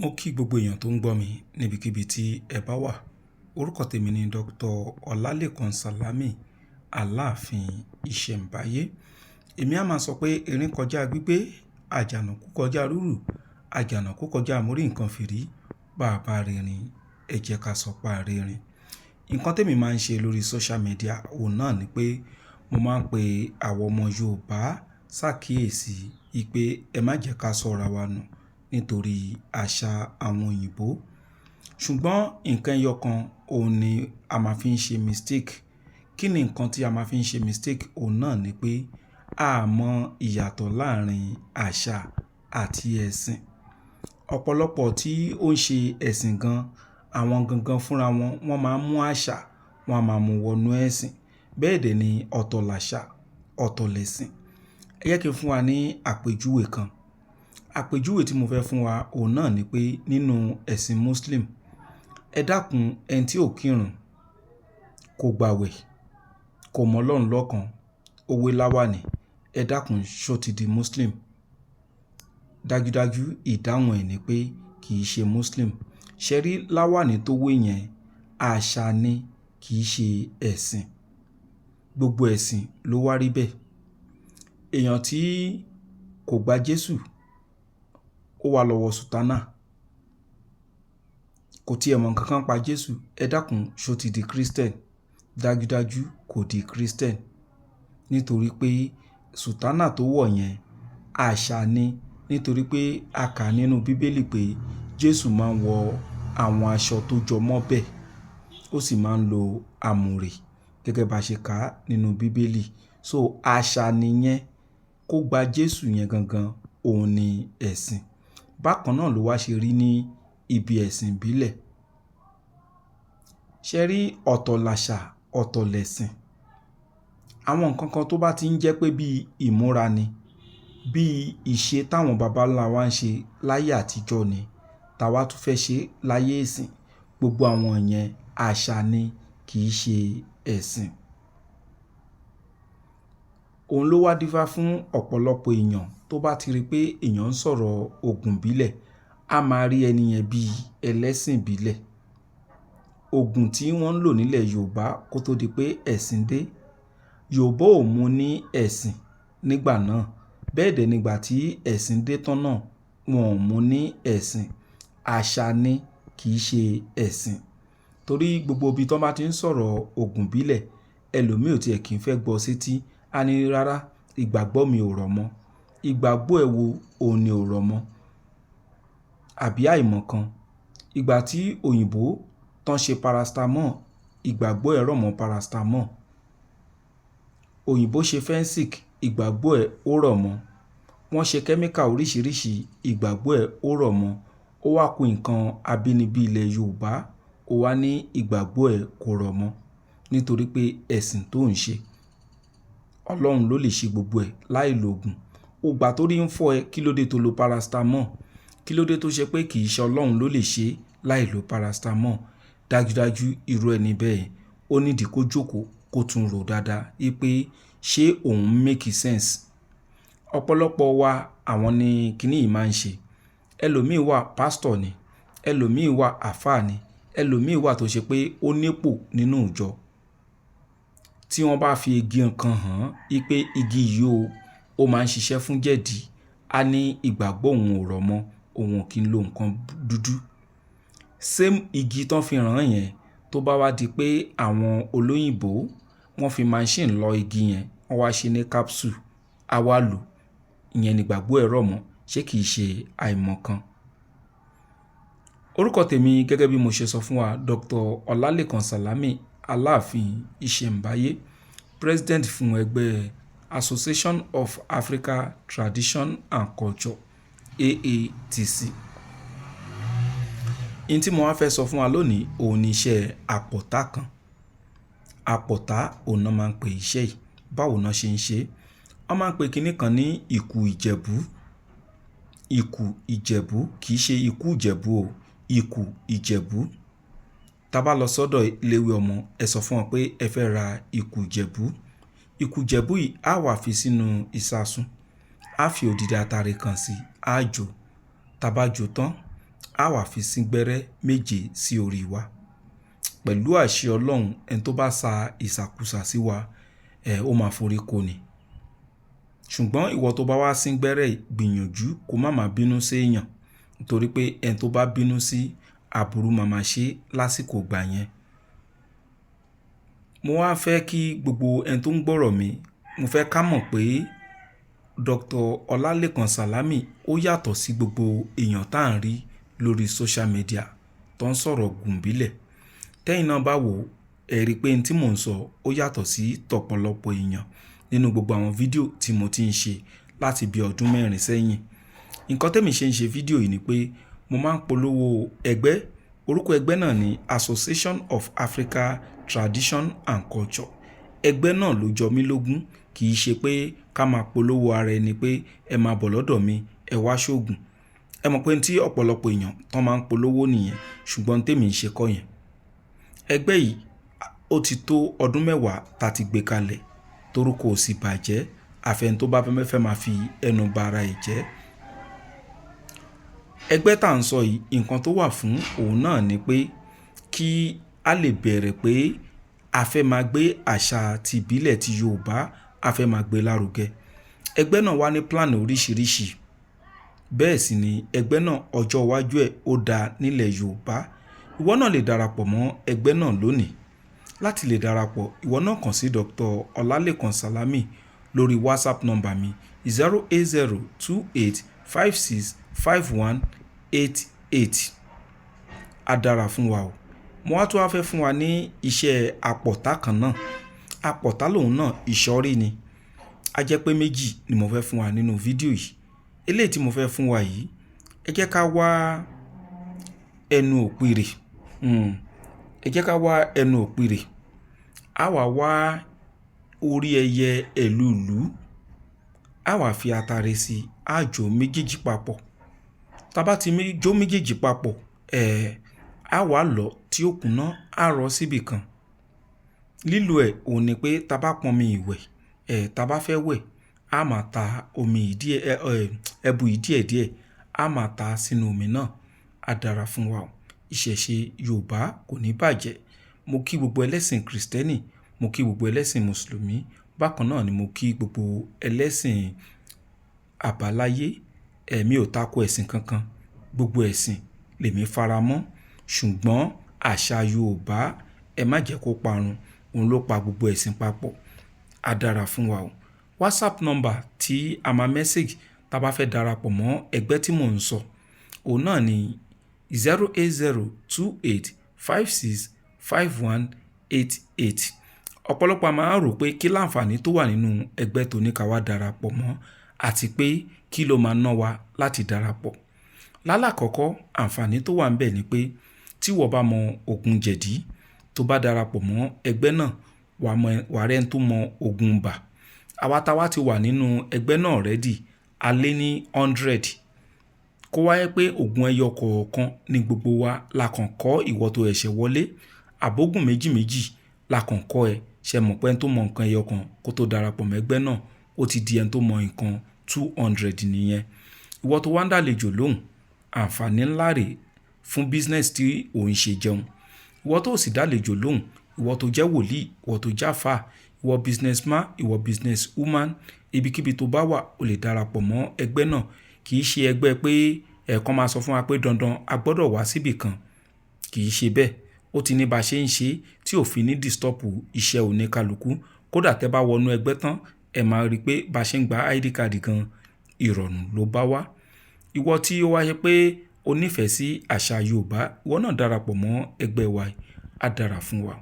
Mo kí gbogbo èèyàn tó ń gbọ́ mi níbikíbi tí ẹ bá wà. Orúkọ tèmi ni Dr. Ọlálékan Sàlámì, Aláàfin Ìṣẹ̀ǹbáyé. Èmi a máa sọ pé erin kọjá gbígbé, àjànàkú kọjá rúrù, àjànàkú kọjá mórí nǹkan fìrí, bàbá rìnrìn, ẹ jẹ́ ká sọ pa rìnrìn. Nǹkan tèmi máa ń ṣe lórí social media, òun náà ni pé mo máa ń pe àwọn ọmọ Yorùbá ṣàkíyèsí pé ẹ má jẹ́ ká sọra wa nù nítorí àṣà àwọn òyìnbó. Ṣùgbọ́n nǹkan ẹyọ kan òun ni a máa fi ń ṣe mistake. Kí ni nǹkan tí a máa fi ń ṣe mistake? Òun náà ni pé a mọ ìyàtọ̀ láàárín àṣà àti ẹ̀sìn. Ọ̀pọ̀lọpọ̀ tí ó ń ṣe ẹ̀sìn gan, àwọn gangan fúnra wọn, wọ́n máa ń mú àṣà, wọ́n á máa mú wọnú ẹ̀sìn. Bẹ́ẹ̀ dẹ̀ ni ọ̀tọ̀ làṣà, ọ̀tọ̀ lẹ̀sìn. Ẹ jẹ́ kí n fún wa ní àpèjúwe kan. Àpèjúwe tí mo fẹ́ fún wa, òun náà ni pé nínú ẹ̀sìn Muslim, ẹ dákun ẹni tí ò kírun, kò gbàwẹ̀, kò mọ Ọlọ́run lọ́kan, ó wé láwàní, ẹ dákun ṣó ti di Muslim? Dájúdájú ìdáhùn ẹ̀ ni pé kì í ṣe Muslim. Ṣé rí láwàní tó wé yẹn, àṣà ni, kì í ṣe ẹ̀sìn. Gbogbo ẹ̀sìn ló wá rí bẹ́ẹ̀. Èèyàn tí kò gba Jésù, ó wá lọ wọ sùtánà, kò tí ẹ mọ̀ nǹkan kan pa Jésù, ẹ dákun ṣó ti di Christian? Dájúdájú kò di Christian. Nítorí pé sùtánà tó wọ̀ yẹn, àṣà ni. Nítorí pé a kà nínú bíbélì pé Jésù máa ń wọ àwọn aṣọ tó jọmọ́ bẹ́ẹ̀, ó sì máa ń lo àmùrè gẹ́gẹ́ bá ṣe kà nínú bíbélì. So àṣà nìyẹn. Kó gba Jésù yẹn gangan, òun ni ẹ̀sìn. Bákan náà ló wá ṣe rí ní ibi ẹ̀sìn ìbílẹ̀. Ṣé rí ọ̀tọ̀ làṣà, ọ̀tọ̀ lẹ̀sìn. Àwọn nǹkan kan tó bá ti ń jẹ́ pé bí ìmúra ni, bí ìṣe táwọn baba ńlá wa ń ṣe láyé àtijọ́ ni, táwa tún fẹ́ ṣe láyé ìsìn, gbogbo àwọn yẹn àṣà ni, kì í ṣe ẹ̀sìn. Òun ló wá dífá fún ọ̀pọ̀lọpọ̀ èèyàn tó bá ti rí pé èèyàn ń sọ̀rọ̀ ògùn ìbílẹ̀, a máa rí ẹni yẹn bí ẹlẹ́sìn ìbílẹ̀. Ògùn tí wọ́n ń lò nílẹ̀ Yorùbá kó tó di pé ẹ̀sìn dé, Yorùbá ò mú ní ẹ̀sìn nígbà náà. Bẹ́ẹ̀ dẹ̀ nígbà tí ẹ̀sìn dé tán náà, wọn ò mú ní ẹ̀sìn. Àṣà ni, kì í ṣe ẹ̀sìn. Torí gbogbo ibi tí wọ́n bá ti ń sọ̀rọ̀ ògùn ìbílẹ̀, ẹlòmíì ò tiẹ̀ kí ń fẹ́ gbọ́ sétí. A ní rárá, ìgbàgbọ́ mi ò rọ̀ mọ́. Ìgbàgbọ́ ẹ wo òun ni ò rọ̀ mọ́. Àbí àìmọ̀ kan. Ìgbà tí òyìnbó tán ṣe paracetamol, ìgbàgbọ́ ẹ rọ̀ mọ́ paracetamol. Òyìnbó ṣe Fensic, ìgbàgbọ́ ẹ ó rọ̀ mọ́. Wọ́n ṣe kẹ́míkà oríṣiríṣi, ìgbàgbọ́ ẹ ó rọ̀ mọ́. Ó wá ku nǹkan abínibí ilẹ̀ Yorùbá, ó wá ní ìgbàgbọ́ ẹ kò rọ̀ mọ́. Nítorí pé ẹ̀sìn tó ń ṣe, Ọlọ́run ló lè ṣe gbogbo ẹ̀ láì lo ògùn. Ògbà tó rí ń fọ́ ẹ, kí ló dé tó lo paracetamol? Kí ló dé tó ṣe pé kì í ṣe Ọlọ́run ló lè ṣe láì lo paracetamol? Dájúdájú irú ẹni bẹ́ẹ̀, ó nídìí kó jókòó kó tún rò dáadáa wípé ṣé òun make sense. Ọ̀pọ̀lọpọ̀ wa àwọn ni kíní yìí máa ń ṣe. Ẹlòmíì wà pastor ni, ẹlòmíì wà àlfáà ni, ẹlòmíì wà tó ṣe pé ó nípò nínú ìjọ. Tí wọ́n bá fi igi kan hàn wípé igi yìí o, ó máa ń ṣiṣẹ́ fún jẹ̀dí, a ní ìgbàgbọ́ òun ò rọ̀ mọ́, òun ò kí ń lo nǹkan dúdú. Same igi tán fi hàn yẹn, tó bá wá di pé àwọn olóyìnbó wọ́n fi machine lọ igi yẹn, wọ́n wá ṣe ní capsule, a wá lò, ìyẹn ni ìgbàgbọ́ ẹ rọ̀ mọ́, ṣé kì í ṣe àìmọ̀ kan? Orúkọ tèmi gẹ́gẹ́ bí mo ṣe sọ fún wa, Dr. Ọlálékan Sàlámì, Aláàfin Ìṣẹ̀ǹbáyé, President fún ẹgbẹ́ Association of Africa Tradition and Culture, AATC. Ihun tí mo wá fẹ́ sọ fún wa lónìí, òun ni iṣẹ́ àpọ̀tá kan. Àpọ̀tá òun náà máa ń pè iṣẹ́ yìí. Báwo náà ṣe ń ṣe? Wọ́n máa ń pè kíní kan ní ìkù Ìjẹ̀bú. Ìkù Ìjẹ̀bú kì í ṣe ikú Ìjẹ̀bú o, ìkù Ìjẹ̀bú. Tá bá lọ sọ́dọ̀ eléwé ọmọ, ẹ sọ fún wọn pé ẹ fẹ́ ra ìkù Ìjẹ̀bú. Ìkù Ìjẹ̀bú yìí á wà fi sínú ìṣasùn. A fi òdìdí atare kan sí, á jó. Tá bá jó tán, Á wá fi sín gbẹ́rẹ́ méje sí orí wa. Pẹ̀lú àṣẹ Ọlọ́run, ẹni tó bá sa ìsàkúsà sí wa, ẹ̀ ó máa forí kó ni. Ṣùgbọ́n ìwọ tó bá wá sín gbẹ́rẹ́ yìí, gbìyànjú kó má máa bínú sí èèyàn, nítorí pé ẹni tó bá bínú sí, aburú máa máa ṣe lásìkò ìgbà yẹn. Mo wá fẹ́ kí gbogbo ẹni tó ń gbọ́rọ̀ mi, mo fẹ́ ká mọ̀ pé Dr. Ọlálékan Sàlámì ó yàtọ̀ sí gbogbo èèyàn tá à ń rí lórí social media tó ń sọ̀rọ̀ gùnbílẹ̀. Tẹ́yìn náà bá wò ó, ẹ rí pé ohun tí mò ń sọ ó yàtọ̀ sí tọ̀pọ̀lọpọ̀ èèyàn nínú gbogbo àwọn fídíò tí mo ti ń ṣe láti bí ọdún mẹ́rin sẹ́yìn. Nǹkan tẹ́mi ṣe ń ṣe fídíò yìí ni pé mo máa ń polówó ẹgbẹ́. Orúkọ ẹgbẹ́ náà ni Association of Africa Tradition and Culture. Ẹgbẹ́ náà ló jọ mí lógún. Kì í ṣe pé ká máa polówó ara ẹni pé ẹ máa bọ̀ lọ́dọ̀ mi, ẹ wá ṣògùn. Ẹ mọ̀ pé tí ọ̀pọ̀lọpọ̀ èèyàn tán máa ń polówó nìyẹn, ṣùgbọ́n tèmi ń ṣe kọ́ yẹn. Ẹgbẹ́ yìí ó ti tó ọdún 10 tá ti gbé kalẹ̀, torúkọ ò sì bàjẹ́. Àfẹni tó bá fẹ́ máa fi ẹnu ba ara ẹ̀ jẹ́. Ẹgbẹ́ tá ń sọ yìí, nǹkan tó wà fún òun náà ni pé kí a lè bẹ̀rẹ̀ pé a fẹ́ máa gbé àṣà ti ìbílẹ̀ ti Yorùbá, a fẹ́ máa gbé lárugẹ. Ẹgbẹ́ náà wá ní plan oríṣiríṣi. Bẹ́ẹ̀ sì ni ẹgbẹ́ náà ọjọ́ iwájú ẹ̀ ó dá nílẹ̀ Yorùbá. Ìwọ náà lè darapọ̀ mọ́ ẹgbẹ́ náà lónìí. Láti lè darapọ̀, ìwọ náà kàn sí Dr. Ọlálékan Sàlámì lórí WhatsApp number mi 08028565188. A dára fún wa o. Mo wá tún wá fẹ́ fún wa ní iṣẹ́ apọ̀tá kan náà. Apọ̀tá lòun náà ìṣọ́rí ni. A jẹ́ pé méjì ni mo fẹ́ fún wa nínú fídíò yìí. Eléyìí tí mo fẹ́ fún wa yìí, ẹ jẹ́ ká wá ẹnu òpìrè. Ẹ jẹ́ ká wá ẹnu òpìrè. A wá wá orí ẹyẹ ẹ̀lùlù. A wá fi atare sí i, a jó méjèèjì papọ̀. Tá bá ti jó méjèèjì papọ̀, a wá lọ̀ tí ó kúnná, a rọ̀ síbí kan. Lílo ẹ̀ òun ni pé tá bá pọn omi ìwẹ̀, tá bá fẹ́ wẹ̀, a máa ta omi yìí díẹ̀, ẹbu yìí díẹ̀díẹ̀, a máa ta sínú omi náà. A dára fún wa o. Ìṣẹ̀ṣe Yorùbá kò ní bàjẹ́. Mo kí gbogbo ẹlẹ́sìn Krìstẹ́nì, mo kí gbogbo ẹlẹ́sìn Mùsùlùmí. Bákan náà ni mo kí gbogbo ẹlẹ́sìn àbáláyé. Èmi ò tako ẹ̀sìn kankan. Gbogbo ẹ̀sìn lèmi faramọ́. Ṣùgbọ́n àṣà Yorùbá, ẹ má jẹ́ kó parun. Òun ló pa gbogbo ẹ̀sìn papọ̀. A dára fún wa o. WhatsApp number tí a máa message tá bá fẹ́ darapọ̀ mọ́ ẹgbẹ́ tí mò ń sọ, òun náà ni 08028565188. Ọ̀pọ̀lọpọ̀ a máa ń rò pé kí láǹfààní tó wà nínú ẹgbẹ́ tó ní ká wá darapọ̀ mọ́ àti pé kí ló máa ná wa láti darapọ̀. Lálákọ̀ọ́kọ́, àǹfààní tó wà níbẹ̀ ni pé tí ìwọ bá mọ ògùn jẹ̀dí, tó bá darapọ̀ mọ́ ẹgbẹ́ náà, wà mọ̀, wà rẹ́ ẹni tó mọ ògùn ibà. Àwa táa wá ti wà nínú ẹgbẹ́ náà already, a lé ní 100. Kó wá jẹ́ pé ògùn ẹyọ kọ̀ọ̀kan ní gbogbo wa la kàn kọ́ ìwọ tó ṣẹ̀ṣẹ̀ wọlé. Àbógùn méjì méjì la kàn kọ́ ẹ. Ṣé ẹ mọ̀ pé ẹni tó mọ nǹkan ẹyọ kan kó tó darapọ̀ mọ́ ẹgbẹ́ náà, ó ti di ẹni tó mọ nǹkan 200 nìyẹn. Ìwọ tó wá ń dàlejò lóhùn, àǹfààní ńlá rè fún business tí ò ń ṣe jẹun. Ìwọ tó sì dàlejò lóhùn, ìwọ tó jẹ́ wòlíì, ìwọ tó jáfà, ìwọ businessman, ìwọ business woman, ibikíbi tó bá wà, o lè darapọ̀ mọ́ ẹgbẹ́ náà. Kì í ṣe ẹgbẹ́ pé ẹ̀ẹ̀kan máa sọ fún wa pé dandan a gbọdọ̀ wá síbí kan. Kì í ṣe bẹ́ẹ̀. Ó ti ní bá ṣe ń ṣe tí ò fi ní disturb iṣẹ́ oníkálukú. Kódà tẹ bá wọnú ẹgbẹ́ tán, ẹ máa rí pé bá ṣe ń gba ID card gan, ìrọ̀rùn ló bá wá. Ìwọ tí ó wá ṣe pé o nífẹ̀ẹ́ sí àṣà Yorùbá, ìwọ náà darapọ̀ mọ́ ẹgbẹ́ wa yìí. A dára fún wa o.